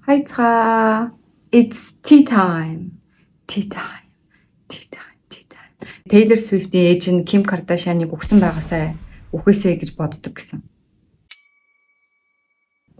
Хайцгаа. It's tea time. Tea time. Tea time. Tea time. Taylor Swift-ийн ээж нь Kim Kardashian-ыг өгсөн байгаасай үхээсэй гэж боддог гэсэн.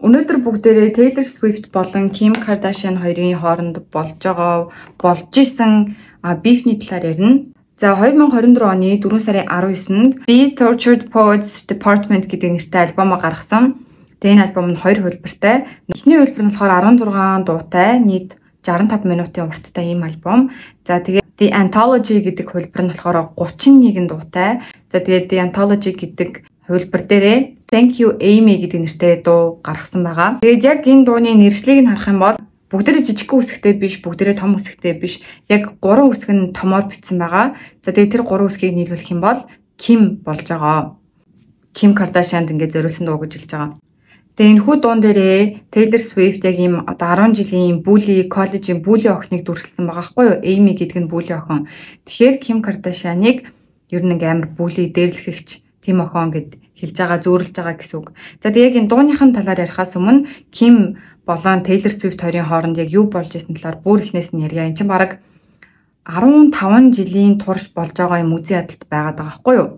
Өнөөдөр бүгдээрээ Taylor Swift болон Kim Kardashian хоёрын хооронд болж байгаа болж исэн beef-ний талаар ярина. За 2024 оны 4 сарын 19-нд The Tortured Poets Department гэдэг нэртэй альбомоо гаргасан. Тэгээ энэ альбом нь хоёр хувилбартай. Эхний хувилбар нь болохоор 16 дуутай, нийт 65 минутын урттай ийм альбом. За тэгээ The Anthology гэдэг хувилбар нь болохоор 31 дуутай. За тэгээ The Anthology гэдэг хувилбар дээрээ Thank You Amy гэдэг нэртэй дуу гаргасан байгаа. Тэгээд яг энэ дууны нэршлиг нь харах юм бол бүгдээрээ жижигхэн үсгтэй биш, бүгдээрээ том үсгтэй биш. Яг 3 үсэг нь томоор бичсэн байгаа. За тэгээд тэр 3 үсгийг нийлүүлэх юм бол Kim болж байгаа. Kim Kardashian-д ингээд зориулсан дуу гэж хэлж байгаа. Тэгээ энэ хүү дуун дээрээ Taylor Swift яг ийм одоо 10 жилийн bully, коллежийн bully охиныг дүрсэлсэн байгаа байхгүй юу? Amy гэдэг нь bully охин. Тэгэхээр Kim Kardashian-ыг ер нь ингээм амар bully дээрлэхэгч тийм охин гэд хэлж байгаа, зөөрлөж байгаа гэсэн үг. За тэгээ яг энэ дууныхын талаар ярихаас өмнө Kim болон Taylor Swift хоёрын хооронд яг юу болж исэн талаар бүр ихнээс нь ярья. Энд чинь бараг 15 жилийн турш болж байгаа юм үзэн ядалт байгаад байгаа байхгүй юу?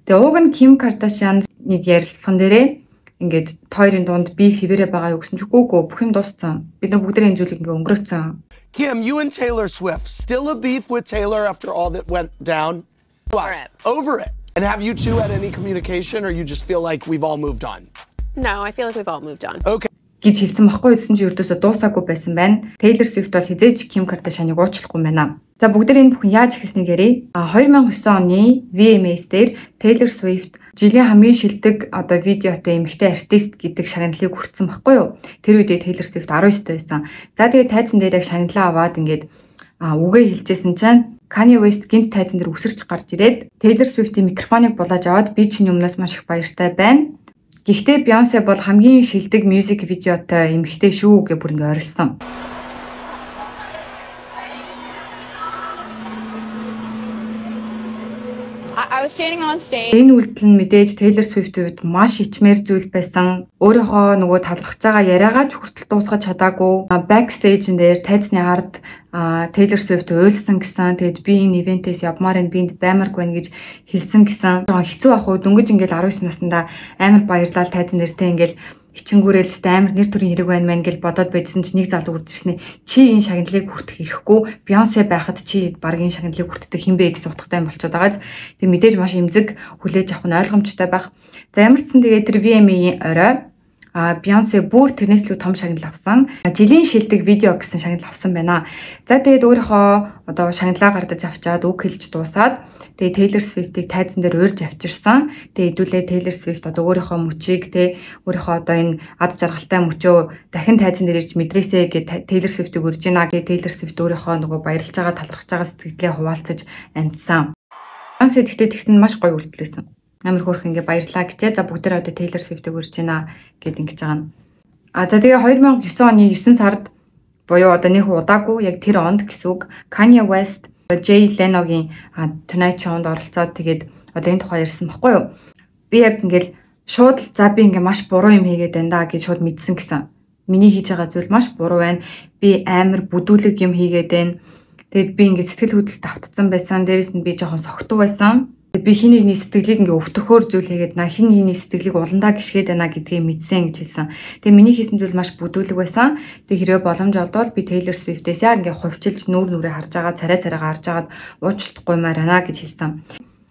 Тэгээ уг нь Kim Kardashian нэг ярилцлаган дээрээ ингээд хоёрын дунд би хэвээрээ байгаа юу гэсэн чи үгүй бүх юм дууссан. Бид нар бүгдээрээ энэ зүйлийг ингээ өнгөрөөцсөн. Kim, you and Taylor Swift still a beef with Taylor after all that went down? Over it. And have you two had any communication or you just feel like we've all moved on? No, I feel like we've all moved on. Okay. гэж хэлсэн баггүй гэсэн чи ердөөсөө дуусаагүй байсан байна. Taylor Swift бол хизээж Kim Kardashian-ыг уучлахгүй байна. За бүгдээр энэ бүхэн яаж эхэлснийг ярив. 2009 оны VMAs дээр Taylor Swift жилийн хамгийн шилдэг одоо видеотой эмэгтэй артист гэдэг шагналыг хүртсэн баггүй юу? Тэр үедээ Taylor Swift 19 байсан. За тэгээд тайзан дээр яг шагналаа аваад ингээд үгээ хэлжсэн чинь Kanye West гинт тайзан дээр үсэрч гарч ирээд Taylor Swift-ийн микрофоныг булааж аваад би чиний өмнөөс маш их баяртай байна. Гэхдээ Beyoncé бол хамгийн шилдэг music видеотой эмэгтэй шүү гэж бүр ингээ орилсон. Энэ үйлдэл нь мэдээж Taylor Swift-ийн хувьд маш ичмээр зүйл байсан. Өөрийнхөө нөгөө талархаж байгаа яриагаа ч хүртэл дуусгаж чадаагүй. Backstage-н дээр тайзны ард Taylor Swift уйлсан гэсэн. Тэгээд би энэ ивентээс явмаар энэ би энд баймаргүй байна гэж хэлсэн гэсэн. Хэцүү ах уу дөнгөж ингээл 19 наснда амар баярлал тайзан дээр тэ ингээл хичэнгүүрэл өстэй амар нэр төрийн хэрэг байна мэн гэж бодоод байжсэн чи нэг залуу үрдчихнэ. Чи энэ шагналыг хүртэх эрхгүй. Beyoncé байхад чи баг энэ шагналыг хүртдэг хин бэ гэсэн утгатай юм болчиход байгаа. Тэг мэдээж маш эмзэг хүлээж авах нь ойлгомжтой байх. За ямар ч сан тэгээд тэр VMA-ийн орой Beyoncé бүр тэрнээс илүү том шагнал авсан. Жилийн шилдэг видео гэсэн шагнал авсан байна. За тэгээд өөрийнхөө одоо шагналаа гардаж авчаад үг хэлж дуусаад тэгээд Taylor Swift-ийг тайзан дээр урьж авчирсан. Тэгээд хэдүүлээ Taylor Swift одоо өөрийнхөө мөчийг те өөрийнхөө одоо энэ ад жаргалтай мөчөө дахин тайзан дээр ирж мэдрээсэй гэж Taylor Swift-ийг урьж гинэ гэж Taylor Swift өөрийнхөө нөгөө баярлж байгаа талархаж байгаа сэтгэлээ хуваалцаж амжсан. Beyoncé тэгтээ тэгсэн нь маш гоё үйлдэл байсан. Амар хөөрхөн ингээ баярлаа гэжээ. За бүгдээр одоо Taylor Swift-ийг урьж гинэ гэд ингэж байгаа нь. За тэгээ 2009 оны 9 сард буюу одоо нэг удаагүй яг тэр онд гэсэн үг Kanye West, Jay Leno-гийн Tonight Show-нд оролцоод тэгээд одоо энэ тухай ярьсан баггүй юу? Би яг ингээл шууд л за би ингээ маш буруу юм хийгээд байна да гэж шууд мэдсэн гэсэн. Миний хийж байгаа зүйл маш буруу байна. Би амар бүдүүлэг юм хийгээд байна. Тэгээд би ингээ сэтгэл хөдлөлт автцсан байсан. Дээрээс нь би жоохон согтуу байсан. Би хин нэгний сэтгэлийг ингээ өвтөхөөр зүйл хийгээд на хин нэгний сэтгэлийг уландаа гიშгээд байна гэдгийг мэдсэн гэж хэлсэн. Тэгээ миний хийсэн зүйл маш бүдүүлэг байсан. Тэгээ хэрвээ боломж олдвол би Taylor Swift-ээс яг ингээ хувьчилж нүүр нүрээ харж байгаа, царай царайгаа харж байгаад уучлахгүй маар байна гэж хэлсэн.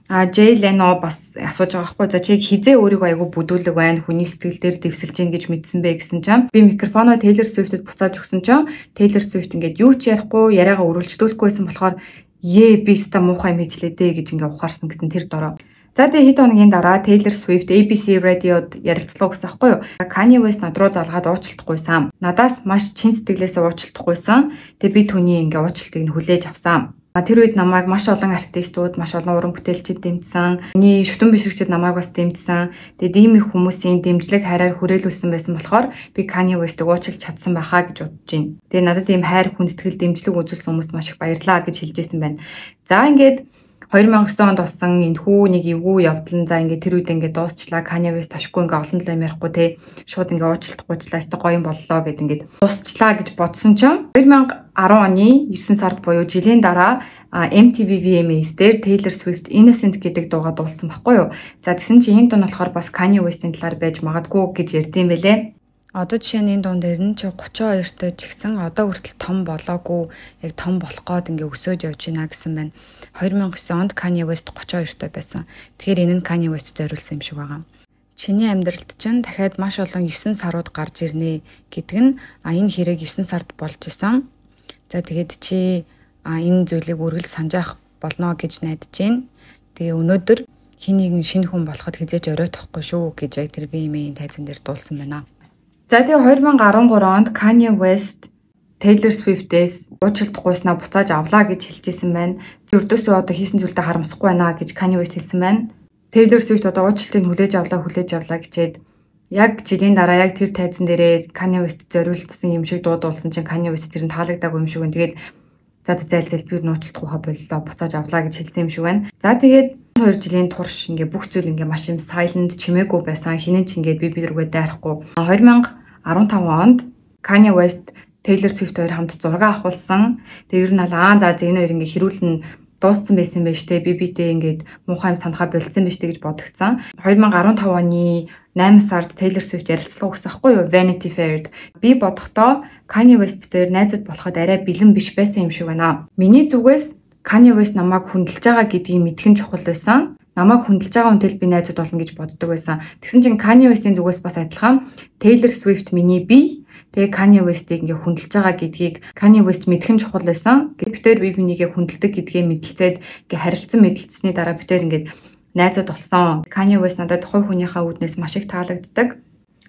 Jay Leno бас асууж байгаа байхгүй. За чи хизээ өөрийгөө айгүй бүдүүлэг байна, хүний сэтгэл дээр дэвсэлж гин гэж мэдсэн бэ гэсэн чинь би микрофоноо Taylor Swift-д буцааж өгсөн чинь Taylor Swift ингээд юу ч ярихгүй, яриагаа өргөлждүүлэхгүй байсан болохоор би өстой муухай юм хийжлээ дээ гэж ингээ ухаарсан гэсэн тэр дороо. За тэгээ хэд хоногийн дараа Taylor Swift ABC Radio-д ярилцлага өгсөн аахгүй юу? Kanye West над руу залгаад уучлалтгүйсэн. Надаас маш чин сэтгэлээсээ уучлалтгүйсэн. Тэгээ би түүний ингээ уучлалтыг нь хүлээж авсан. Тэр үед намайг маш олон артистууд, маш олон уран бүтээлчид дэмжсэн. Миний шүтэн бишрэгчид намайг бас дэмжсэн. Тэгээд ийм их хүмүүсийн дэмжлэг хайраар хүрээлүүлсэн байсан болохоор би Kanye West-ыг уучлж чадсан байхаа гэж бодож байна. Тэгээд надад ийм хайр, хүндэтгэл, дэмжлэг үзүүлсэн хүмүүст маш их баярлалаа гэж хэлжсэн байна. За ингээд 2009 онд болсон энэ хүү нэг эвгүй явдал нь за ингээд тэр үед ингээд дуусчлаа. Kanye West ашгүй ингээд олон талаа юм ярихгүй те. Шууд ингээд уучлалт гуйчлаа. Өстө гоё юм боллоо гэд ингээд дуусчлаа гэж бодсон чинь 2010 оны 9 сард буюу жилийн дараа MTV VMAs дээр Taylor Swift Innocent гэдэг дуугаа дуулсан байхгүй юу? За тэгсэн чинь энэ дуу нь болохоор бас Kanye West-ийн талаар байж магадгүй гэж ярьдсан байлээ. Одоо жишээ нь энэ дуун дээр нь чи 32-той ч гэсэн одоо хүртэл том болоогүй, яг том болох гээд ингээ өсөөд явж байна гэсэн байна. 2009 онд Kanye West 32-той байсан. Тэгэхээр энэ нь Kanye West зориулсан юм шиг байгаа. Чиний амьдралд чинь дахиад маш олон 9 сарууд гарч ирнэ гэдэг нь энэ хэрэг 9 сард болж исэн. За тэгээд чи энэ зүйлийг үргэлж санджаах болно гэж найдаж байна. Тэгээ өнөөдөр хин нэгэн шинэ хүн болоход хизээж оройтохгүй шүү гэж яг тэр VMA-ийн тайзан дээр дуулсан байна. За тэгээ 2013 онд Kanye West Taylor Swift-ээс уучлалт гуйснаа буцааж авлаа гэж хэлжсэн байна. Ердөөсөө одоо хийсэн зүйлдээ харамсахгүй байна гэж Kanye West хэлсэн байна. Taylor Swift одоо уучлалтыг хүлээж авлаа, хүлээж авлаа гэчээд яг жилийн дараа яг тэр тайзан дээрээ Kanye West зориулсан юм шиг дуу дуулсан чинь Kanye West тэр нь таалагдаагүй юм шиг байна. Тэгээд за зайл зайл би нуучлах ухаа боллоо, буцааж авлаа гэж хэлсэн юм шиг байна. За тэгээд 2 жилийн турш ингээ бүх зүйл ингээ маш юм silent, чимээгүй байсан. Хинэн ч ингээд би рүүгээ дайрахгүй. 2015 онд Kanye West, Taylor Swift хоёр хамт зураг авахулсан. Тэгээ ер нь ал аа за энэ хоёр ингээ хэрүүлэн дууссан байсан байж тээ. Би битэй ингээд муухай юм санахаа болцсон байж тээ гэж бодогдсон. 2015 оны 8 сард Taylor Swift ярилцлага өгсөн хгүй юу? Vanity Fair-д. Би бодохдоо Kanye West бид хоёр найзууд болоход арай бэлэн биш байсан юм шиг байна. Миний зүгээс Kanye West намайг хүндэлж байгаа гэдгийг мэдэх нь чухал байсан. Намайг хүндэлж байгаа хүнтэй л би найзууд болно гэж боддог байсан. Тэгсэн чинь Kanye West-ийн зүгээс бас адилхан Taylor Swift миний бие. Тэгээ Kanye West-ийг ингээ хүндэлж байгаа гэдгийг Kanye West мэдэх нь чухал байсан. Бид хоёр бие бинийгээ хүндэлдэг гэдгээ мэдлцээд ингээ харилцан мэдлцсэний дараа бид хоёр ингээд найзууд болсон. Kanye West надад хувь хүнийхээ үүднээс маш их таалагддаг.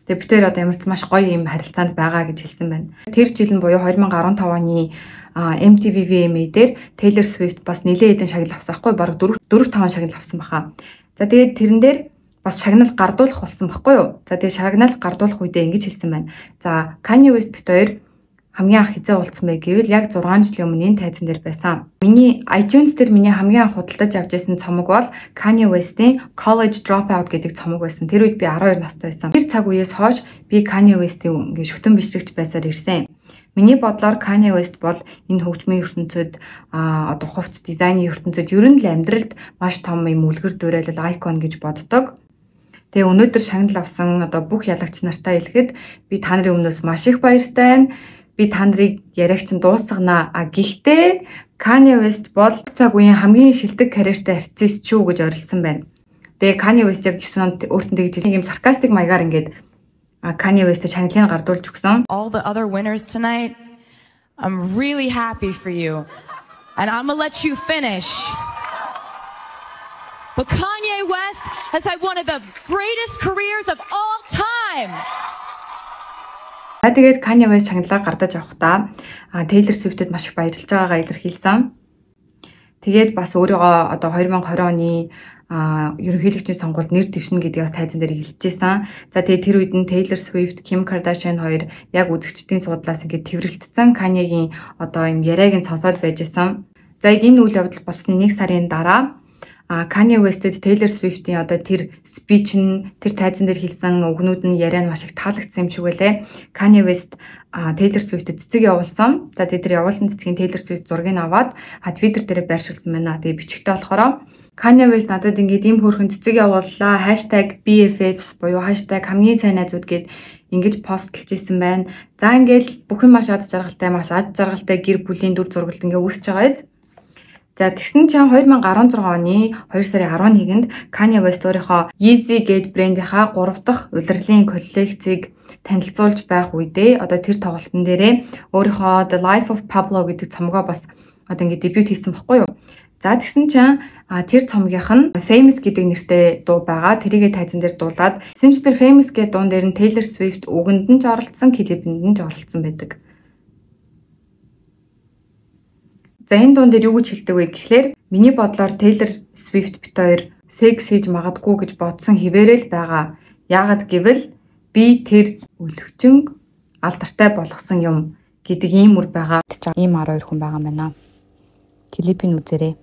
Тэгээ бид хоёр одоо ямар ч маш гоё юм харилцаанд байгаа гэж хэлсэн байна. Тэр жил нь буюу 2015 оны MTV VMA дээр Taylor Swift бас нэлээд хэдэн шагнал авсан байхгүй, бараг 4 5 шагнал авсан баха. За тэгээд тэрэн дээр бас шагнал гардуулах болсон байхгүй юу? За тэгээд шагнал гардуулах үедээ ингэж хэлсэн байна. За Kanye West бид хоёр хамгийн анх хизээ уулзсан бэ гэвэл яг 6 жилийн өмнө энэ тайзан дээр байсан. Миний iTunes дээр миний хамгийн анх худалдаж авч ирсэн цомог бол Kanye West-ийн College Dropout гэдэг цомог байсан. Тэр үед би 12 настай байсан. Тэр цаг үеэс хойш би Kanye West-ийн ингээ шүтэн бичлэгч байсаар ирсэн. Миний бодлоор Kanye West бол энэ хөгжмийн ертөнцид, одоо хувцас дизайны ертөнцид, ер нь л амьдралд маш том юм үлгэр дуурайлал icon гэж боддог. Тэгээ өнөөдөр шагнал авсан одоо бүх ялагч нартай хэлэхэд би та нарын өмнөөс маш их баяртай байна. Би та нарыг яриаг чинь дуусгана. А гэхдээ Kanye West бол цаг үеийн хамгийн шилдэг карьертай артист шүү гэж орилсон байна. Тэгээ Kanye West яг 9 онд өөртөө тэгж нэг юм саркастик маягаар ингээд Kanye West шагналыг гардуулж өгсөн. All the other winners tonight, I'm really happy for you. And I'm gonna let you finish. But Kanye West has had one of the greatest careers of all time. За тэгээд Kanye West шагналаа гардаж авахдаа Taylor Swift-д маш их баярлж байгаагаа илэрхийлсэн. Тэгээд бас өөрийгөө одоо 2020 оны ерөнхийлөгчийн сонгуульд нэр дэвшнэ гэдгийг бас тайзан дээр хэлжсэн. За тэгээд тэр үед нь Taylor Swift, Kim Kardashian хоёр яг үзэгчдийн суудлаас ингээд тэрвэрлэлтсэн Kanye-гийн одоо юм яриаг нь сонсоод байж исэн. За яг энэ үйл явдал болсны 1 сарын дараа Kanye West-д Taylor Swift-ийн одоо тэр speech нь, тэр тайзан дээр хэлсэн үгнүүд нь, яриа нь маш их таалагдсан юм шиг байлээ. Kanye West Taylor Swift-д цэцэг явуулсан. За тэгээд тэр явуулсан цэцгийн Taylor Swift зургийг аваад Twitter дээр байршуулсан байна. Тэгээд бичгтээ болохоор Kanye West надад ингээд ийм хөөрхөн цэцэг явууллаа. #BFFs буюу #хамгийн сайн найзууд гээд ингэж постлж исэн байна. За ингээд бүх юм маш аз жаргалтай, маш аз жаргалтай гэр бүлийн дүр зураглал ингээ үүсэж байгаа биз. За тэгсэн чинь 2016 оны 2 сарын 11-нд Kanye West өөрийнхөө Yeezy гээд брендийнхаа 3 дахь улирлын коллекцийг танилцуулж байх үедээ одоо тэр тоглолтын дээрээ өөрийнхөө The Life of Pablo гэдэг цомгоо бас одоо ингэ дебют хийсэн баггүй юу? За тэгсэн чинь тэр цомгийнх нь Famous гэдэг нэртэй дуу байгаа. Тэрийгэ тайзан дээр дуулаад тэгсэн чинь тэр Famous гэдэг дуун дээр нь Taylor Swift үгэнд нь ч оролцсон, клипэнд нь ч оролцсон байдаг. За энэ дуун дээр юу гэж хэлдэг вэ гэхлээр миний бодлоор Taylor Swift бит хоёр секс хийж магадгүй гэж бодсон хിവэрэл байгаа. Яагаад гэвэл би тэр өлөгчөн алдартай болгосон юм гэдэг ийм үр байгаа. Ийм 12 хүн байгаа юм байна. Клипийг үзээрэй.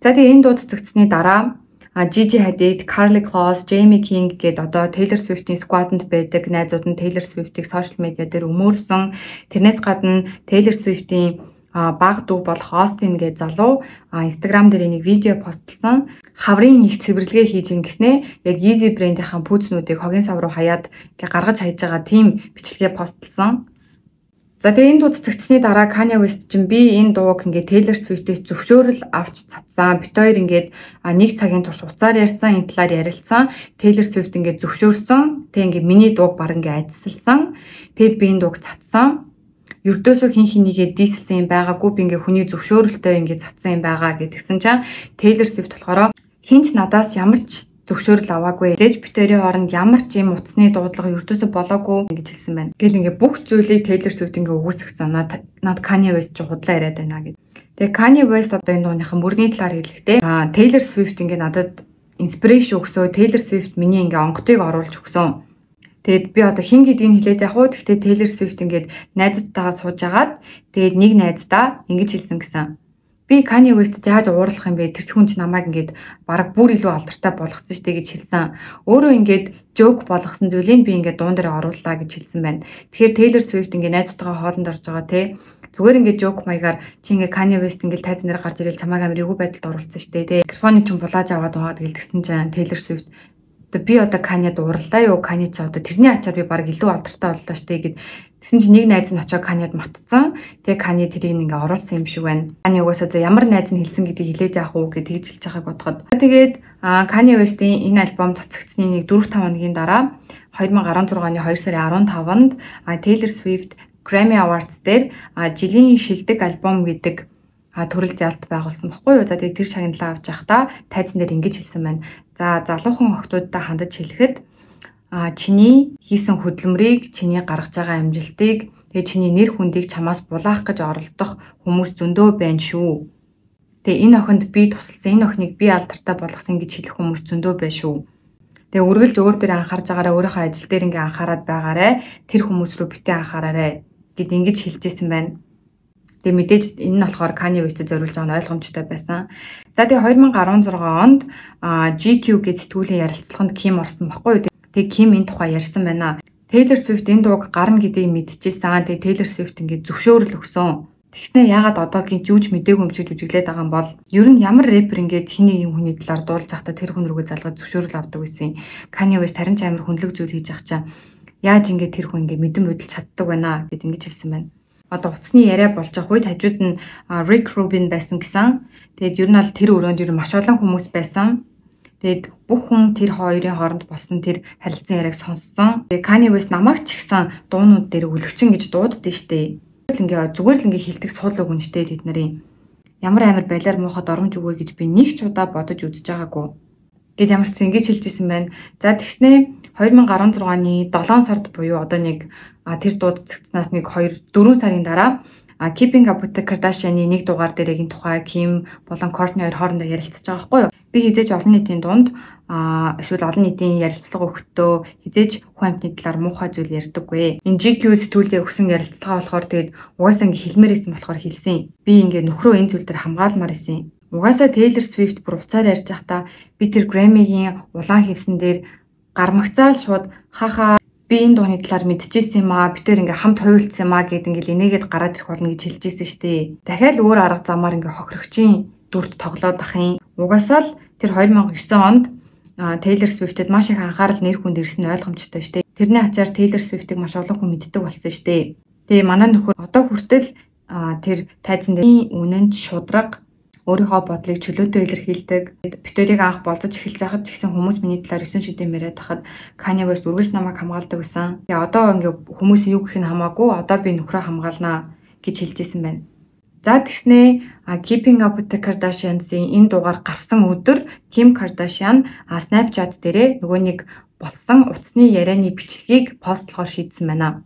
За тэгээ энэ дуу цацагдсаны дараа Gigi Hadid, Karlie Kloss, Jaime King гээд одоо Taylor Swift-ийн squad-нд байдаг найзууд нь Taylor Swift-ийг social media дээр өмөөрсөн. Тэрнээс гадна Taylor Swift-ийн баг дүү болох Austin гээд залуу Instagram дээр нэг видео постлсан. Хаврын их цэвэрлэгээ хийж ингэснээ яг Yeezy брэндийнхаа пүүзнүүдийг хогийн сав руу хаяад ингээ гаргаж хайж байгаа тийм бичлэгээ постлсан. За тэгээ энэ дуу цацагдсаны дараа Kanye West чинь би энэ дууг ингээ Taylor Swift-ээс зөвшөөрөл авч цацсан. Бид хоёр ингээд нэг цагийн турш уцаар ярьсан, энэ талаар ярилцсан. Taylor Swift ингээд зөвшөөрсөн. Тэгээ ингээ миний дууг баг ингээ ажилласан. Тэгээд би энэ дууг цацсан. Ердөөсөө хин хинийгээ дийлсэн юм байгаагүй, би ингээ хүний зөвшөөрөлтөө ингээ цацсан юм байгаа гэдгсэн чинь Taylor Swift болохоор хинч надаас ямар ч зөвшөөрөл аваагүй. Зээж бид хоёрын хооронд ямар ч юм утасны дуудлага ердөөсөө болоогүй гэж хэлсэн байна. Гэл ингээ бүх зүйлийг Taylor Swift ингээ үгүйсгэсэн. Над Kanye West ч худлаа яриад байна гэд. Тэгээ Kanye West одоо энэ дууныхаа мөрний талаар хэлэхдээ Taylor Swift ингээ надад inspiration өгсөө. Taylor Swift миний ингээ онготыг оруулж өгсөн. Тэгээд би одоо хэн гэдгийг хэлээд явах уу? Гэхдээ Taylor Swift ингээд найзуудтайгаа сууж агаад тэгээд нэг найздаа ингэж хэлсэн гэсэн. Би Kanye West-д яаж уурлах юм бэ? Тэр хүн чинь намайг ингээд бараг бүр илүү алдартай болгоцсон шүү дээ гэж хэлсэн. Өөрөө ингээд joke болгосон зүйлийг би ингээд дуун дээр орууллаа гэж хэлсэн байна. Тэгэхээр Taylor Swift ингээд найзуудтайгаа хоолнд орж байгаа те. Зүгээр ингээд joke маягаар чи ингээд Kanye West ингээд тайзан дээр гарч ирэл чамайг амар эвгүй байдалд оруулсан шүү дээ те. Микрофоныг чинь булааж аваад угаад гэлдгсэн чинь Taylor Swift одоо би одоо Kanye-д уурлаа юу? Kanye чи одоо тэрний ачаар би бараг илүү алдартай боллоо шүү дээ гэд. Тэгсэн чинь нэг найз нь очоо Kanye-д матцсан. Тэгээ Kanye тэрийг ингээ оруулсан юм шиг байна. Kanye угаасаа за ямар найз нь хэлсэн гэдгийг хэлээд яах уу гэж тэгж хэлж байгааг бодоход. Тэгээд Kanye West-ийн энэ альбом цацагдсны нэг 4-5 хоногийн дараа 2016 оны 2 сарын 15-нд Taylor Swift Grammy Awards дээр жилийн шилдэг альбом гэдэг төрөлд ялт байгуулсан баггүй юу. За тэгээд тэр шагналаа авч явахдаа тайзан дээр ингэж хэлсэн байна. За залуухан охтуудаа хандаж хэлэхэд чиний хийсэн хөдөлмөрийг, чиний гаргаж байгаа амжилтыг, тэгээ чиний нэр хүндийг чамаас булаах гэж оролдох хүмүүс зөндөө байна шүү. Тэгээ энэ охинд би тусалсан, энэ охиныг би алдартай болгосон гэж хэлэх хүмүүс зөндөө байна шүү. Тэгээ үргэлж өөр дээр анхаарч байгаарай, өөрийнхөө ажил дээр ингээ анхаарад байгаарай, тэр хүмүүс рүү битээ анхаараарай гэд ингэж хэлжсэн байна. Тэгээ мэдээж энэ нь болохоор Kanye West-д зориулж байгаа нь ойлгомжтой байсан. За тэгээ 2016 онд GQ гэж сэтгүүлийн ярилцлаганд Kim орсон баггүй юу? Тэгээ Kim энэ тухай ярьсан байна. Taylor Swift энэ дууг гарна гэдгийг мэдчихсэн. Тэгээ Taylor Swift ингээд зөвшөөрөл өгсөн. Тэгснэ яагаад одоо гинт юу ч мдээгүй юм шиг жүжиглээд байгаа юм бол ер нь ямар рэпер ингээд хин нэг юм хүний талаар дуулж байхдаа тэр хүн рүүгээ залгаж зөвшөөрөл авдаг байсан. Kanye West харин ч амар хүнлэг зүйл хийж явах чам яаж ингээд тэр хүн ингээд мэдэн бодолж чаддаг байна гэд ингэж хэлсэн байна. Одоо утасны яриа болж байгаа үед хажууд нь Rick Rubin байсан гэсэн. Тэгээд ер нь бол тэр өрөөнд ер нь маш олон хүмүүс байсан. Тэгээд бүх хүн тэр хоёрын хооронд болсон тэр харилцан яриаг сонссон. Тэгээд Kanye West намайг ч ихсэн дуунууд дээр өлөгчин гэж дууддээ штэ. Ингээ зүгээр л ингээ хилдэг суул үг нь штэ тэд нарын. Ямар амар балиар муухай доромж үгүй гэж би нэг ч удаа бодож үзэж байгаагүй. Гэт ямар ч ингэж хэлжсэн байна. За тэгснээ 2016 оны 7 сард буюу одоо нэг тэр дууд цэгцнаас нэг 2-4 сарын дараа Keeping Up with the Kardashian-ы нэг дугаар дээр яг энэ тухай Kim болон Kourtney хоёр хоорондоо ярилцаж байгаа байхгүй юу? Би хизээж олон нийтийн дунд эсвэл олон нийтийн ярилцлага өгөхдөө хизээж хүн амьтны талаар муухай зүйл ярьдаггүй. Энэ GQ сэтгүүлээ өгсөн ярилцлага болохоор тэгээд угаасаа ингэ хэлмээр исэн болохоор хэлсэн. Би ингээ нөхрөө энэ зүйл дээр хамгаалмаар исэн. Угаасаа Taylor Swift бүр уцаар ярьж байхдаа би тэр Grammy-гийн улаан хевсэн дээр гармагцаал шууд хаха би энэ дууны талаар мэдчихсэн юм аа. Бид тэр ингээ хамт хувилцсан юм аа гэд ингээл инээгээд гараад ирэх болно гэж хэлжсэн шүү дээ. Дахиад өөр арга замаар ингээ хохирогчийн дүрт тоглоод ах юм. Угаасаа л тэр 2009 онд Taylor Swift-д маш их анхаарал нэр хүнд ирсэн нь ойлгомжтой шүү дээ. Тэрний ачаар Taylor Swift-ыг маш олон хүн мэддэг болсон шүү дээ. Тэгээ манай нөхөр одоо хүртэл тэр тайзан дээр үнэн шудраг өөрийнхөө бодлыг чөлөөтэй илэрхийлдэг. Бид хоёрыг анх болзож эхэлж байхад ч гэсэн хүмүүс миний талаар 9 шидэм яриад хахад Kanye West үргэлж намайг хамгаалдаг байсан. Тэгээ одоо ингээ хүмүүсийн юу гэх нь хамаагүй одоо би нөхрөө хамгаалнаа гэж хэлжсэн байна. За тэгснээ Keeping Up with the Kardashians-ийн энэ дугаар гарсан өдөр Kim Kardashian Snapchat дээрээ нөгөө нэг болсон утасны ярианы бичлэгийг постлохоор шийдсэн байна.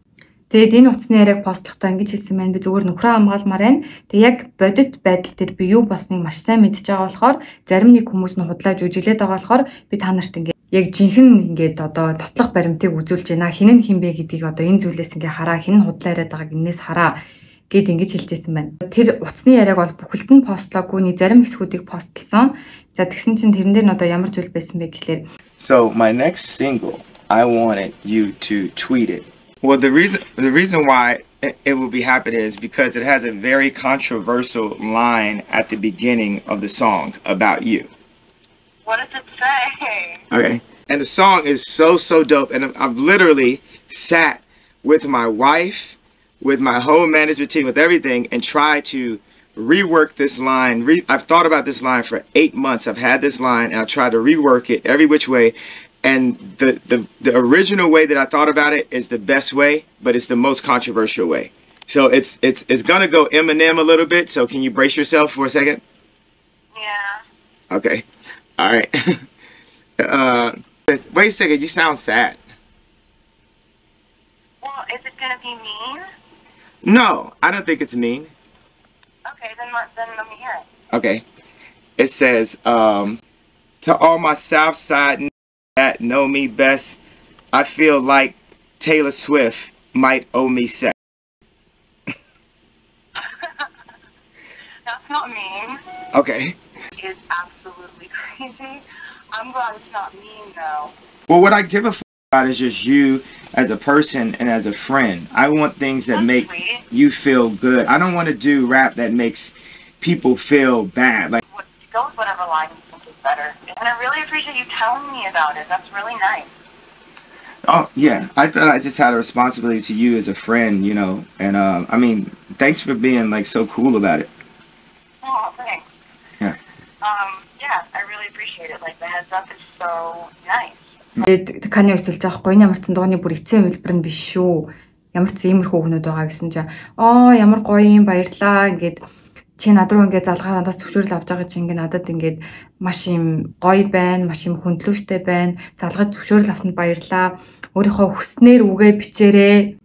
Тэгээд энэ утасны яриаг постлохдоо ингэж хэлсэн байна. Би зүгээр нөхрөө хамгаалмаар байна. Тэгээд яг бодит байдал дээр би юу болсныг маш сайн мэдж байгаа болохоор зарим нэг хүмүүс нь худлаа жүжиглээд байгаа болохоор би та нарт ингэ яг жинхэнэ ингээд одоо тотлох баримтыг үзүүлж байна. Хин нь хин бэ гэдгийг одоо энэ зүйлээс ингээ хараа, хин нь худлаа яриад байгааг энэс хараа Гэд ингэж хэлжсэн байна. Тэр утасны яриаг бол бүхэлд нь постлоогүй, нэг зарим хэсгүүдийг постлсон. За тэгсэн чинь тэрэн дээр нь одоо ямар зүйл байсан бэ гэхлээр So my next single, I wanted you to tweet it. Well, the reason why it will be happening is because it has a very controversial line at the beginning of the song about you. What does it say? Okay. And the song is so dope, and I've literally sat with my wife, with my whole management team, with everything, and tried to rework this line. I've thought about this line for 8 months. I've had this line, and I've tried to rework it every which way. And the original way that I thought about it is the best way, but it's the most controversial way. So it's gonna go Eminem a little bit. So can you brace yourself for a second? Yeah. Okay. All right. Wait a second. You sound sad. Well, is it gonna be mean? No, I don't think it's mean. Okay, then let me hear it. Okay. It says, to all my South Side that know me best, I feel like Taylor Swift might owe me sex. That's not mean. Okay. It's absolutely crazy. I'm glad it's not mean, though. Well, what I give a f about is just you as a person and as a friend. I want things that make you feel good. I don't want to do rap that makes people feel bad. Like, go with whatever line you think is better. And I really appreciate you telling me about it. That's really nice. Oh, yeah. I felt I just had a responsibility to you as a friend, you know. And, I mean, thanks for being, like, so cool about it. Oh, thanks. Yeah. Yeah, I really appreciate it. Like, the heads up is so nice. Тэгээд Kanye West хэлж байгаа хгүй, энэ ямар ч дууны бүр эцсийн хувилбар нь биш шүү. Ямар ч иймэрхүү өгнүүд байгаа гэсэн чинь оо ямар гоё юм, баярлаа ингээд чи над руу ингээд залгаа надаас зөвшөөрөл авч байгаа чи ингээд надад ингээд маш юм гоё байна, маш юм хөндлөөштэй байна. Залгаж зөвшөөрөл авсанд баярлаа. Өөрийнхөө хүснээр үгээ бичээрэй.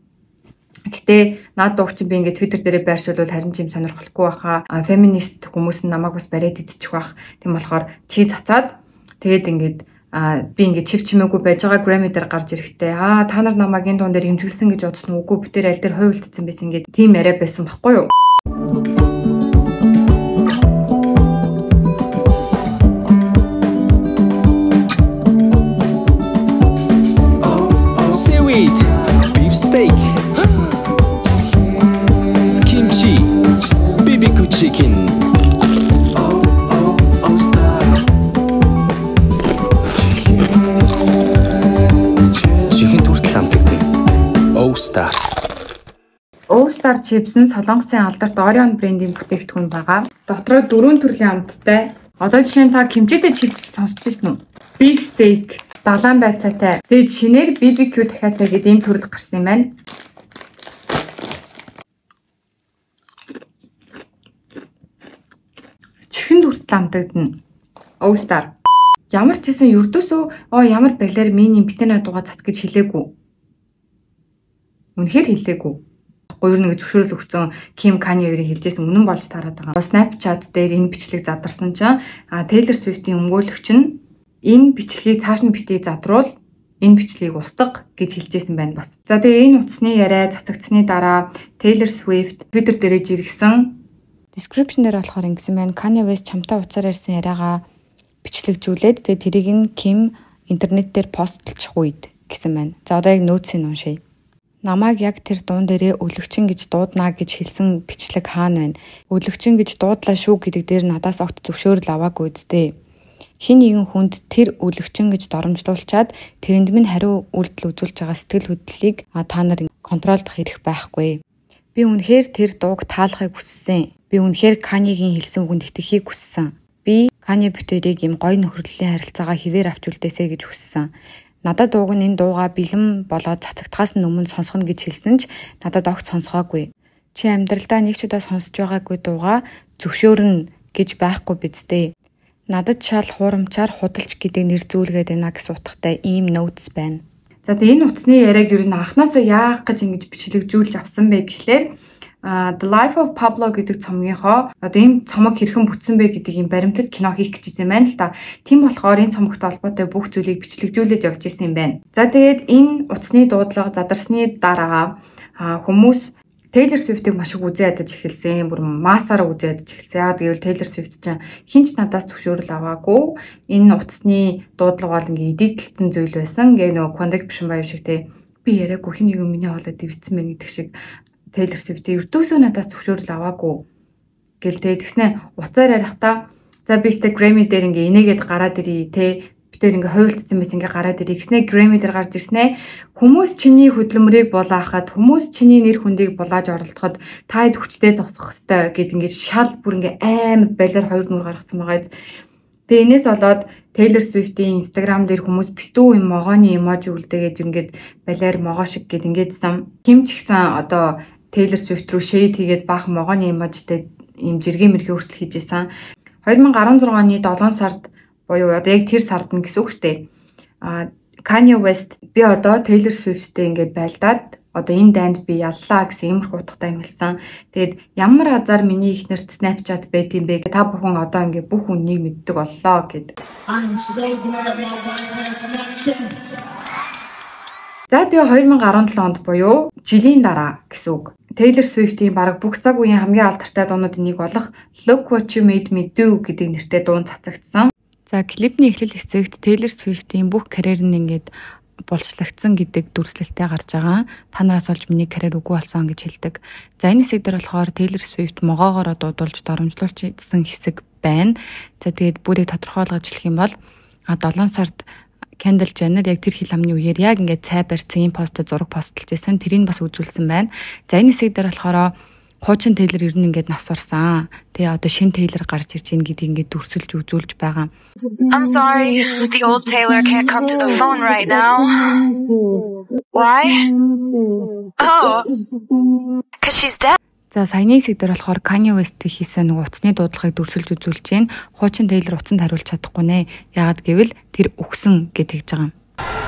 Гэтэ над дууг чи би ингээд Twitter дээрээ байршуулвал харин ч юм сонирхолгүй байхаа. Феминист хүмүүс нь намайг бас бариад идчих байх. Тийм болохоор чи цацаад тэгээд ингээд би ингээд чив чимээгүй байж байгаа Grammy дээр гарч ирэхдээ та нар намайг энэ дуун дээр эмзэглсэн гэж бодсон уу? Үгүй, бид тэр аль дээр хувилдсан байсан ингээд тийм яриа байсан баггүй юу? Seaweed, beef steak, kimchi, BBQ chicken. O-Star. O-Star chips нь Солонгосын алдарт Orion брендийн бүтээгдэхүүн байгаа. Дотроо 4 төрлийн амттай. Одоо жишээ нь та кимчитэй чипс сонсч ирсэн үү? Beef steak, далайн байцаатай. Тэгээд шинээр BBQ дахиатай гэдэг ийм төрөл гарсан юм байна. Чихэнд хүртэл амтагдана. O-Star. Ямар ч гэсэн ердөөсөө оо ямар балиар миний битэн надууга цац гэж хэлээгүй. Үнэхээр хэлээгүй. Ер нь зөвшөөрөл өгсөн Kim Kanye хоёрын хэлжсэн үнэн болж тараад байгаа. Snapchat дээр энэ бичлэг задарсан чинь Taylor Swift-ийн өмгөөлөгч нь энэ бичлэгийг цааш нь битгий задруул, энэ бичлэгийг устга гэж хэлжсэн байна бас. За тэгээ энэ утасны яриа цацагдсаны дараа Taylor Swift Twitter дээрээ жиргсэн. Description дээр болохоор ингэсэн байна. Kanye West чамтай утсаар ярьсан яриагаа бичлэгжүүлээд тэгээ тэрийг нь Kim интернет дээр постлчих үед гэсэн байна. За одоо яг нөөцийг уншъя. Намайг яг тэр дуун дээрээ өлөгчин гэж дууднаа гэж хэлсэн бичлэг хаана байна? Өлөгчин гэж дуудлаа шүү гэдэг дээр надаас огт зөвшөөрөл аваагүй үсттэй. Хин нэгэн хүнд тэр өлөгчин гэж доромжлуулчаад тэрэнд минь хариу үйлдэл үзүүлж байгаа сэтгэл хөдлөлийг та нар контролдох эрх байхгүй. Би үнэхээр тэр дууг таалахыг хүссэн. Би үнэхээр Kanye-гийн хэлсэн үгэнд итгэхийг хүссэн. Би Kanye битэрийг ийм гоё нөхөрлөлийн харилцаагаа хിവэр авч үлдээсэй гэж хүссэн. Надад дууг нь энэ дуугаа бэлэн болоод цацагдахаас нь өмнө сонсгоно гэж хэлсэн ч надад огт сонсгоогүй. Чи амьдралдаа нэг ч удаа сонсож байгаагүй дуугаа зөвшөөрнө гэж байхгүй биз дээ. Надад шал хуурамчаар худалч гэдэг нэр зүйлгээд байна гэсэн утгатай ийм notes байна. За тэгээ энэ утасны яриаг ер нь анханасаа яах гэж ингэж бичлэгжүүлж авсан бэ гэхлээр The Life of Pablo гэдэг цомгийнхоо одоо энэ цомог хэрхэн бүтсэн бэ гэдэг юм баримтат кино хийх гэж ирсэн байна л да. Тийм болохоор энэ цомогтой холбоотой бүх зүйлийг бичлэгжүүлээд явж исэн юм байна. За тэгээд энэ утасны дуудлага задарсны дараа хүмүүс Taylor Swift-ийг маш их үзэн ядаж эхэлсэн. Бүр массаараа үзэн ядаж эхэлсэн. Яагаад гэвэл Taylor Swift чинь хэн ч надаас зөвшөөрөл аваагүй. Энэ утасны дуудлага бол ингээ edit элсэн зүйл байсан. Ингээ нөгөө Квандак Бишимбаев шиг те би яриаггүй хэн нэгэн миний хоолой дэвшсэн байна гэдэг шиг Taylor Swift-ийг ердөөсөө надаас зөвшөөрөл аваагүй гэл те. Тэгснэ утсаар ярихдаа за би ихтэй Grammy дээр ингээ инээгээд гараад ирье те. Бид ингээ хуйлдсан байсан ингээ гараад ирье гэснэ Grammy дээр гарч ирснэ. Хүмүүс чиний хөдөлмөрийг булаахад, хүмүүс чиний нэр хүндийг булааж оролдоход та хэд хүчтэй зогсох ёстой гэд ингээ шал бүр ингээ амар балиар хоёр нүр гаргацсан байгаа. Тэгээ энэс болоод Taylor Swift-ийн Instagram дээр хүмүүс битүү юм могооны emoji үлдээгээд ингээд балиар могоо шиг гэд ингээдсэн. Ким ч гэсэн одоо Taylor Swift рүү shade хийгээд баахан могооны emoji тэй ийм жиргээ мэргээ хүртэл хийжсэн. 2016 оны 7 сард буюу одоо яг тэр сард нь гэсэн үг шүү дээ. Kanye West би одоо Taylor Swift-тэй ингээд байлдаад одоо энэ дайнд би яллаа гэсэн иймэрхүү утгатай юм хэлсэн. Тэгээд ямар азар миний эхнэрт Snapchat байд юм бэ? Та бүхэн одоо ингээд бүх үннийг мэддэг боллоо гэд. I'm so glad my wife has Snapchat. За тэгээ 2017 онд буюу жилийн дараа гэсэн үг. Taylor Swift-ийн бараг бүх цаг үеийн хамгийн алдартай дуунуудын нэг болох Look What You Made Me Do гэдэг нэртэй дуун цацагдсан. За клипний эхлэл хэсэгт Taylor Swift-ийн бүх карьер нь ингээд булшлагдсан гэдэг дүрслэлтэй гарч байгаа. Та нараас болж миний карьер үгүй болсон гэж хэлдэг. За энэ хэсэг дээр болохоор Taylor Swift могоогоороо дуудулж доромжлуулсан хэсэг байна. За тэгээд бүрийг тодорхойлгож хэлэх юм бол 7 сард Kendall Jenner яг тэр хил амны үеэр яг ингээд цай барьсан юм постод зураг post лж байсан. Тэрийг бас үзүүлсэн байна. За энэ хэсэг дээр болохоор хуучин Taylor ер нь ингээд нас барсан. Тэгээ одоо шинэ Taylor гарч ирж байна гэдгийг ингээд дүрсэлж үзүүлж байгаа. I'm sorry, the old Taylor can't come to the phone right now. Why? Oh, 'cause she's dead. За саяны хэсэг дээр болохоор Kanye West хийсэн нэг утасны дуудлагыг дүрсэлж үзүүлж байна. Хуучин Taylor утсанд хариулж чадахгүй нэ. Яагаад гэвэл тэр үхсэн гэж тэгж байгаа юм.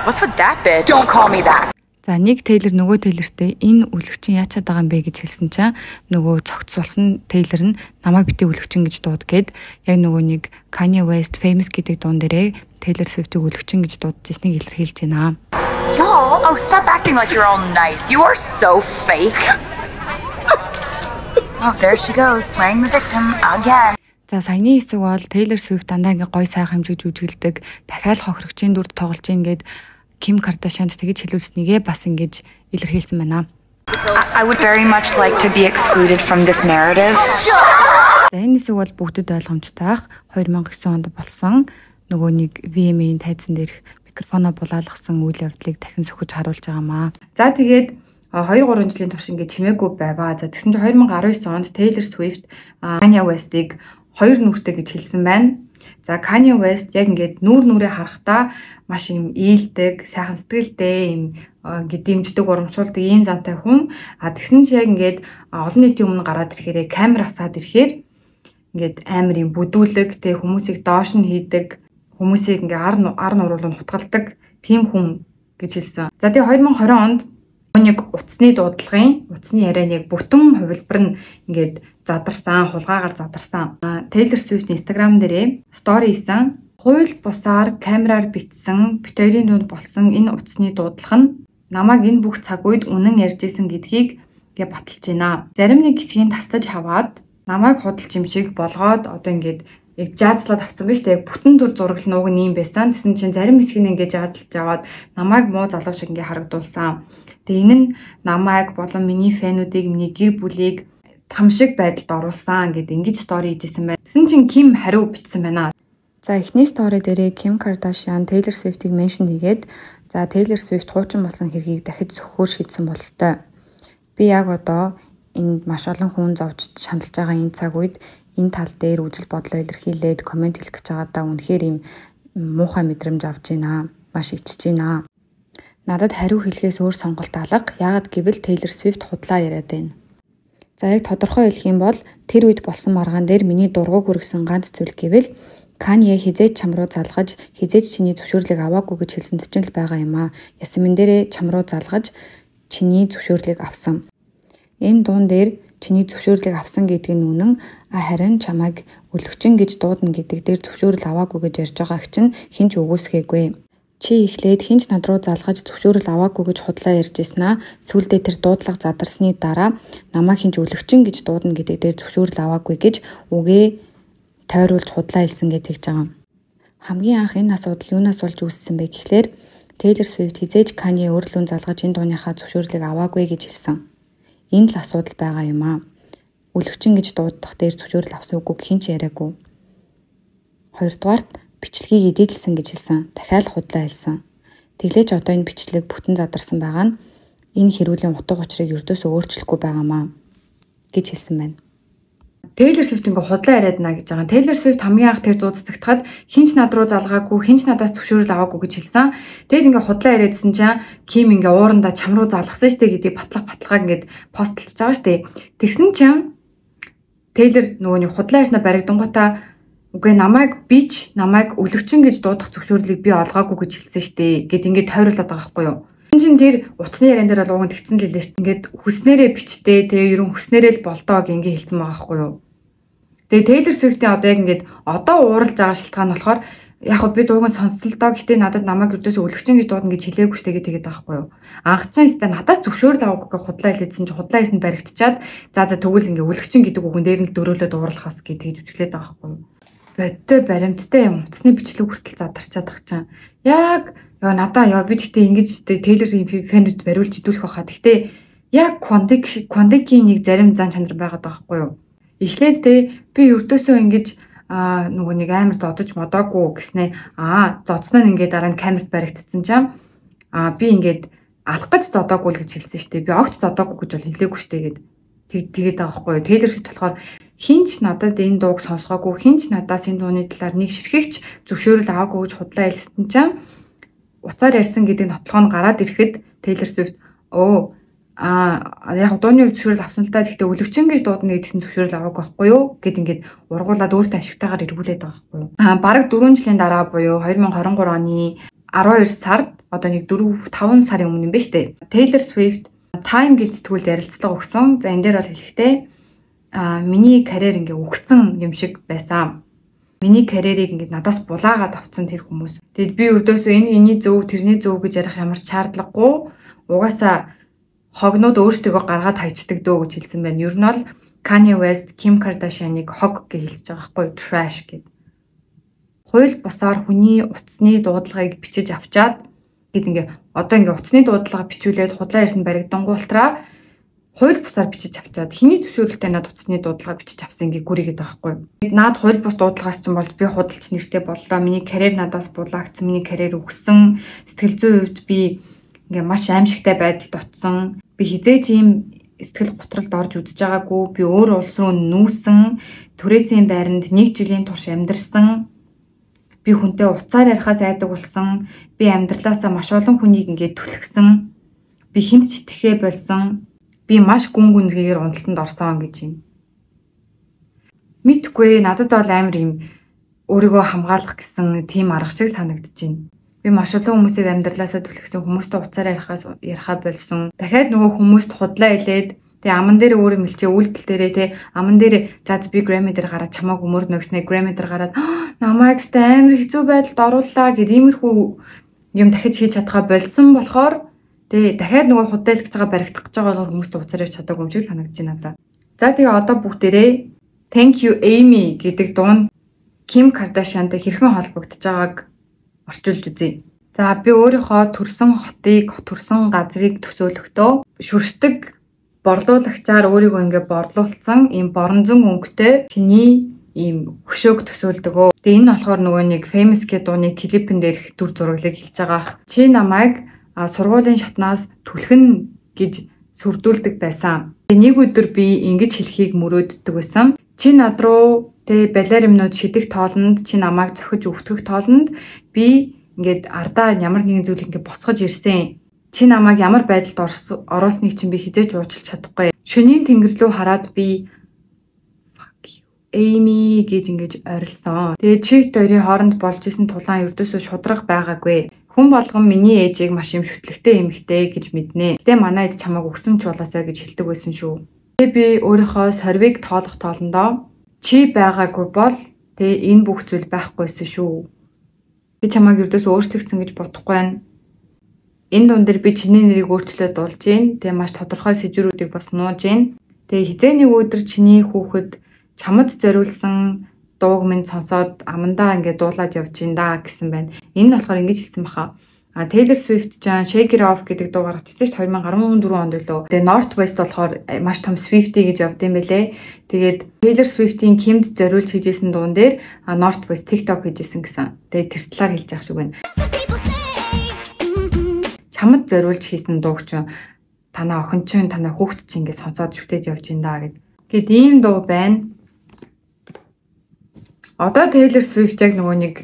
What's with that bitch? Don't call me that. За нэг Taylor нөгөө Taylor-тэй энэ өлөгчин яаж чадаад байгаа юм бэ гэж хэлсэн чинь нөгөө цогцолсон Taylor нь намайг битгий өлөгчин гэж дууд гээд яг нөгөө нэг Kanye West Famous гэдэг дуун дээрээ Taylor Swift-ийг өлөгчин гэж дуудаж ирснийг илэрхийлж байна. Y'all, oh stop acting like you're all nice. You are so fake. Oh, there she goes, playing the victim again. За саяны хэсэг бол Taylor Swift дандаа ингээ гой сайхан хэмжиж жүжиглдэг. Дахиад хохирогчийн дүрд тоглож ийн гээд Kim Kardashian-д тэгж хэлүүлснийгээ бас ингэж илэрхийлсэн байна. I would very much like to be excluded from this narrative. За энэ хэсэг бол бүгдэд ойлгомжтой ах 2009 онд болсон нөгөө нэг VMA-ийн тайзан дээрх микрофоноо булаалгасан үйл явдлыг дахин сөхөж харуулж байгаамаа. За тэгээд 2-3 жилийн турш ингэ чимээгүй байваа. За тэгсэн чинь 2019 онд Taylor Swift Kanye West-ыг хоёр нүртэй гэж хэлсэн байна. За Kanye West яг ингээд нүүр нүрээ харахтаа маш юм ийлдэг, сайхан сэтгэлтэй юм ингээд дэмждэг, урамшуулдаг ийм зантай хүн. А тэгсэн чинь яг ингээд олон нийтийн өмнө гараад ирэхээрээ камер асаад ирэхээр ингээд амар юм бүдүүлэг, тэ хүмүүсийг доош нь хийдэг, хүмүүсийг ингээ ар нуруулан хутгалдаг тийм хүн гэж хэлсэн. За тэгээ 2020 онд нэг утасны дуудлагын утасны ярианы яг бүтэн хувилбар нь ингээд задарсан, хулгайгаар задарсан. Taylor Swift Instagram дээрээ story хийсэн. Хууль бусаар камераар бичсэн, бит хоёрын дунд болсон энэ утасны дуудлага нь намайг энэ бүх цаг үед үнэн ярьж исэн гэдгийг ингээ баталж байна. Зарим нэг хэсгийг тастаж хаваад намайг худалч юм шиг болгоод одоо ингээд яг жаазлаад авсан биз дээ. Яг бүтэн дүр зураг нууг нь юм байсан. Тэгсэн чинь зарим хэсгийг ингээ жаазлж аваад намайг муу залуу шиг ингээ харагдуулсан. Тэгээ энэ нь намайг болон миний fan үүдийг, миний гэр бүлийг там шиг байдалд оруулсан гэд ингэж story хийжсэн байна. Тэгсэн чинь Kim хариу бичсэн байна. За эхний story дээрээ Kim Kardashian Taylor Swift-ийг mention хийгээд за Taylor Swift хуучин болсон хэргийг дахиж сөхөхөөр шийдсэн бололтой. Би яг одоо энд маш олон хүн зовж шаналж байгаа энэ цаг үед энэ тал дээр үзэл бодлоо илэрхийлээд comment хэлэх гэж байгаадаа үнэхээр юм муухай мэдрэмж авч байна. Маш ичж байна. Надад хариу хэлэхээс өөр сонголт алга. Яагаад гэвэл Taylor Swift худлаа яриад байна. За яг тодорхой хэлэх юм бол тэр үед болсон маргаан дээр миний дургуг хүргэсэн ганц зүйл гэвэл Kanye хэзээ ч чам руу залгаж, хэзээ ч чиний зөвшөөрлийг аваагүй гэж хэлсэнд чинь л байгаа юм аа. Ясмэн дээрээ чам руу залгаж чиний зөвшөөрлийг авсан. Энэ дуун дээр чиний зөвшөөрлийг авсан гэдэг нь үнэн, харин чамайг өлөгчин гэж дуудана гэдэг дээр зөвшөөрөл аваагүй гэж ярьж байгааг чинь хэн ч үгүйсгээгүй. Чи эхлээд хэн ч над руу залгаж зөвшөөрөл аваагүй гэж худлаа ярьж ирсэн аа. Сүүлдээ тэр дуудлага задарсны дараа намайг хэн ч өлөгчин гэж дуудана гэдэг дээр зөвшөөрөл аваагүй гэж үгээ тойруулж худлаа хэлсэн гэж тэгж байгаа. Хамгийн анх энэ асуудал юунаас болж үүссэн бэ гэхлээр Taylor Swift хэзээ ч Kanye өөрлөн залгаж энэ дууныхаа зөвшөөрлийг аваагүй гэж хэлсэн. Энэ л асуудал байгаа юм аа. Өлөгчин гэж дуудах дээр зөвшөөрөл авсан үгүйг хэн ч яриаггүй. Хоёрдугаарт бичлэгийг edit лсэн гэж хэлсэн. Дахиад худлаа хэлсэн. Тэглээч одоо энэ бичлэг бүтэн задарсан байгаа нь энэ хэрүүлийн утга учирыг ердөөсөө өөрчлөхгүй байгаамаа гэж хэлсэн байна. Taylor Swift ингээ худлаа яриад на гэж байгаа. Taylor Swift хамгийн анх тэр зууцдагтахад хэн ч над руу залгаагүй, хэн ч надаас зөвшөөрөл аваагүй гэж хэлсэн. Тэгэд ингээ худлаа яриадсэн чинь Kim ингээ уурандаа чам руу залгасан штэ гэдгийг батлах баталгааг ингээд post лж байгаа штэ. Тэгсэн чинь Taylor нөгөө нэг худлаа ярьснаа баригдангуудаа үгүй, намайг bitch, намайг өлөгчин гэж дуудах зөвшөөрлийг би олгоогүй гэж хэлсэн штэ гэд ингээд тойруулаад байгаа байхгүй юу. Чин чинь тэр утасны яриан дээр бол уг нь тэгсэн л хэлээ штэ. Ингээд хүснээрээ бичтэй, тэгээ ерөн хүснээрээ л болдоо гэх ингээд хэлсэн байгаа байхгүй юу. Тэгээ Taylor Swift-ийн одоо яг ингээд одоо ууралж байгаа шалтгаан нь болохоор яг хөө би дууг нь сонсол доо, гэтээ надад намайг ердөөсөө өлөгчин гэж дуудана гэж хэлээгүй штэ гэж тэгээд байгаа байхгүй юу. Анх чинь өстэй надаас зөвшөөрөл аваагүй гэж худлаа хэлээдсэн чи худлаа хийсэн баригдчиад за тэгвэл ингээ өлөгчин гэдэг үгэн дээр нь дөрөөлөд уурлахаас гэж тэгж үжиглээд байгаа байхгүй юу. Бодтой баримттай юм утасны бичлэг хүртэл задарчаад тах чинь. Яг ёо надаа ёо би тэгтээ ингэж өстэй Taylor-ийн fan үүд бариулж идүүлэх байхаа. Тэгтээ яг Quandik-ийн нэг зарим зан чанар байгаад байгаа байхгүй юу. Эхлээд те би ердөөсөө ингэж нөгөө нэг амар зодож модоогүй гэснээ зодсноо нь ингээд дараа нь камерт баригдсан чинь би ингээд алах гэж зодоогүй л гэж хэлсэн шүү дээ. Би огт зодоогүй гэж бол хэлээгүй шүү дээ гэд тэгээд байгаа байхгүй юу. Taylor Swift болохоор хэн ч надад энэ дууг сонсгоогүй, хэн ч надаас энэ дууны талаар нэг ширхэгч зөвшөөрөл аваагүй гэж худлаа хэлсэн чинь уцаар ярьсан гэдэг нотлогоо нь гараад ирэхэд Taylor Swift яг дууны зөвшөөрөл авсан л та, гэхдээ өлөгчин гэж дуудана гэдэгт нь зөвшөөрөл аваагүй байхгүй юу гэд ингээд ургуулад өөртөө ашигтайгаар эргүүлээд байгаа байхгүй юу. Бараг 4 жилийн дараа буюу 2023 оны 12 сард, одоо нэг 4 5 сарын өмнө юм ба штэ. Taylor Swift Time гэж сэтгүүлд ярилцлага өгсөн. За, энэ дээр бол хэлэхдээ миний карьер ингээ үхсэн юм шиг байсан. Миний карьерийг ингээд надаас булаагаад авцсан тэр хүмүүс. Тэгэд би өрдөөсөө энэ энэний зөв, тэрний зөв гэж ярих ямар ч шаардлагагүй. Угаасаа хогнууд өөртөөгөө гаргаад хайчдаг дөө гэж хэлсэн байна. Ер нь бол Kanye West, Kim Kardashian-ыг хог гэж хэлж байгаа байхгүй, trash гэд. Хууль бусаар хүний утасны дуудлагыг бичиж авчаад гэд ингээ одоо ингээ утасны дуудлага бичүүлээд худлаа ярьсан баригдангуултраа хууль бусаар бичиж авчаад хэний зөвшөөрөлтэй над утасны дуудлага бичиж авсан ингээ гүрийгээд байгаа байхгүй. Наад хууль бус дуудлагаас ч болж би худалч нэртэй боллоо. Миний карьер надаас булаагдсан, миний карьер үхсэн. Сэтгэл зүйн хувьд би ингээ маш аимшигтай байдалд очсон. Би хэзээ ч ийм сэтгэл готролд орж үзэж байгаагүй. Би өөр улс руу нүүсэн. Түрээсийн байранд нэг жилийн турш амьдарсан. Би хүнтэй уцаар ярихаас айдаг болсон. Би амьдралаасаа маш олон хүнийг ингээд түлхсэн. Би хүнд ч итгэхээ больсон. Би маш гүн гүнзгийгээр уналтанд орсон гэж юм. Мэдхгүй, надад бол амар юм өөрийгөө хамгаалах гэсэн тийм арга шиг санагдаж байна. Би маш олон хүмүүсийг амьдралаасаа түлхсэн, хүмүүстэй уцаар ярихаас ярихаа больсон. Дахиад нөгөө хүмүүст худлаа илээд тэгээ аман дээр өөрөө мэлчээ үйлдэл дээрээ те аман дээр за би Grammy дээр гараад чамааг өмөрнө гэснээр Grammy дээр гараад намайг өстэй амар хэцүү байдалд орууллаа гэд иймэрхүү юм дахиж хийж чадхаа болсон болохоор тэгээ дахиад нөгөө худлаа гэж байгаа баригдах гэж байгаа болохоор хүмүүстэй уцаар ярьж чадаагүй юм шиг санагдаж байна надад. За, тэгээ одоо бүгдээрээ "Thank You Amy" гэдэг дуун Kim Kardashian-тай хэрхэн холбогдож байгааг орчуулж үзье. За, би өөрийнхөө төрсэн хотыг, төрсэн газрыг төсөөлөхдөө шүршдэг борлуулагчаар өөрийгөө ингээ борлуулсан ийм боронзон өнгөтэй чиний ийм хөшөөг төсөөлдөг. Тэгээ энэ болохоор нөгөө нэг Famous гэдэг дууны клипэн дээрх дүр зураглыг хэлж байгаах. Чи намайг сургуулийн шатнаас түлхэн гэж сүрдүүлдэг байсан. Нэг өдөр би ингэж хэлхийг мөрөөддөг байсан. Чи над руу тэ балиар юмнууд шидэх тоолонд, чи намайг зохиж өвтгөх тоолонд би ингээд ардаа ямар нэгэн зүйл ингээд босгож ирсэн. Чи намайг ямар байдалд оруулсныг чинь би хэзээ ч уучлах чадахгүй. Шөнийн тэнгэр рүү хараад би "Fuck you, Amy" гэж ингэж орилсон. Тэгээ чи хоёрын хооронд болж исэн тулаан ердөөсөө шудраг байгаагүй. Хүн болгон миний ээжийг маш юм шүтлэгтэй эмэгтэй гэж мэднэ. Гэтэ манай ээж чамайг өгсөн ч болоосой гэж хэлдэг байсан шүү. Тэгээ би өөрийнхөө сорвиг тоолох тоолондоо чи байгаагүй бол тэгээ энэ бүх зүйл байхгүйсэн шүү. Би чамайг ердөөсөө өөрчлөгдсөн гэж бодохгүй байна. Энэ дуун дээр би чиний нэрийг өөрчлөөд дуулж гин. Тэгээ маш тодорхой сэжүүрүүдийг бас нууж гин. Тэгээ хэзээ нэг өдөр чиний хүүхэд чамд зориулсан дууг минь сонсоод амандаа ингээд дуулаад явж гин да гэсэн байна. Энэ нь болохоор ингэж хэлсэн баха. А Taylor Swift ч Shake It Off гэдэг дуу гаргаж ирсэн шүү дээ, 2014 онд билүү. Тэгээ North West болохоор маш том Swiftie гэж явд юм бэлээ. Тэгээд Taylor Swift-ийн Kim-д зориулж хийжсэн дуун дээр North West TikTok хийжсэн гэсэн. Тэгээд тэр талаар хэлж байгаа шиг байна. Чамд зориулж хийсэн дууг чинь танаа охин чинь, танаа хүүхэд чинь ингэ сонсоод шүтээд явж ин да гэд. Тэгэд ийм дуу байна. Одоо Taylor Swift яг нөгөө нэг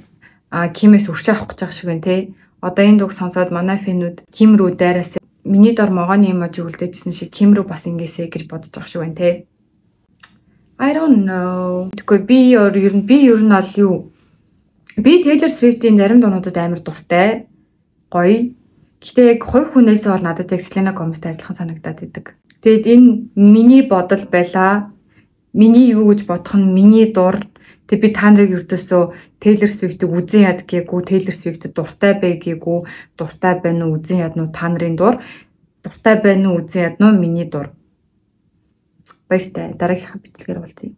Kim-ээс үршээ авах гэж байгаа шиг байна те. Одоо энэ дууг сонсоод манай fan үүд Kim рүү дайраас, миний дор могооны emoji үлдээжсэн шиг Kim рүү бас ингээсэ гэж бодож байгаа шиг байна те. I don't know. Тэгэхгүй би ер нь бол юу, би Taylor Swift-ийн зарим дуунуудад амар дуртай. Гоё. Гэтэ яг хувь хүнээсээ бол надад яг Selena Gomez-тай адилхан санагдаад идэг. Тэгэд энэ миний бодол байлаа. Миний юу гэж бодох нь миний дур. Тэг би та нарыг ердөөсөө Taylor Swift-ийг үзэн яд гээгүй, Taylor Swift-д дуртай бай гээгүй, дуртай байна уу, үзэн ядна уу та нарын дур, дуртай байна уу, үзэн ядна уу миний дур. Баяртай. Дараагийнхаа бичлэгээр уулзъя.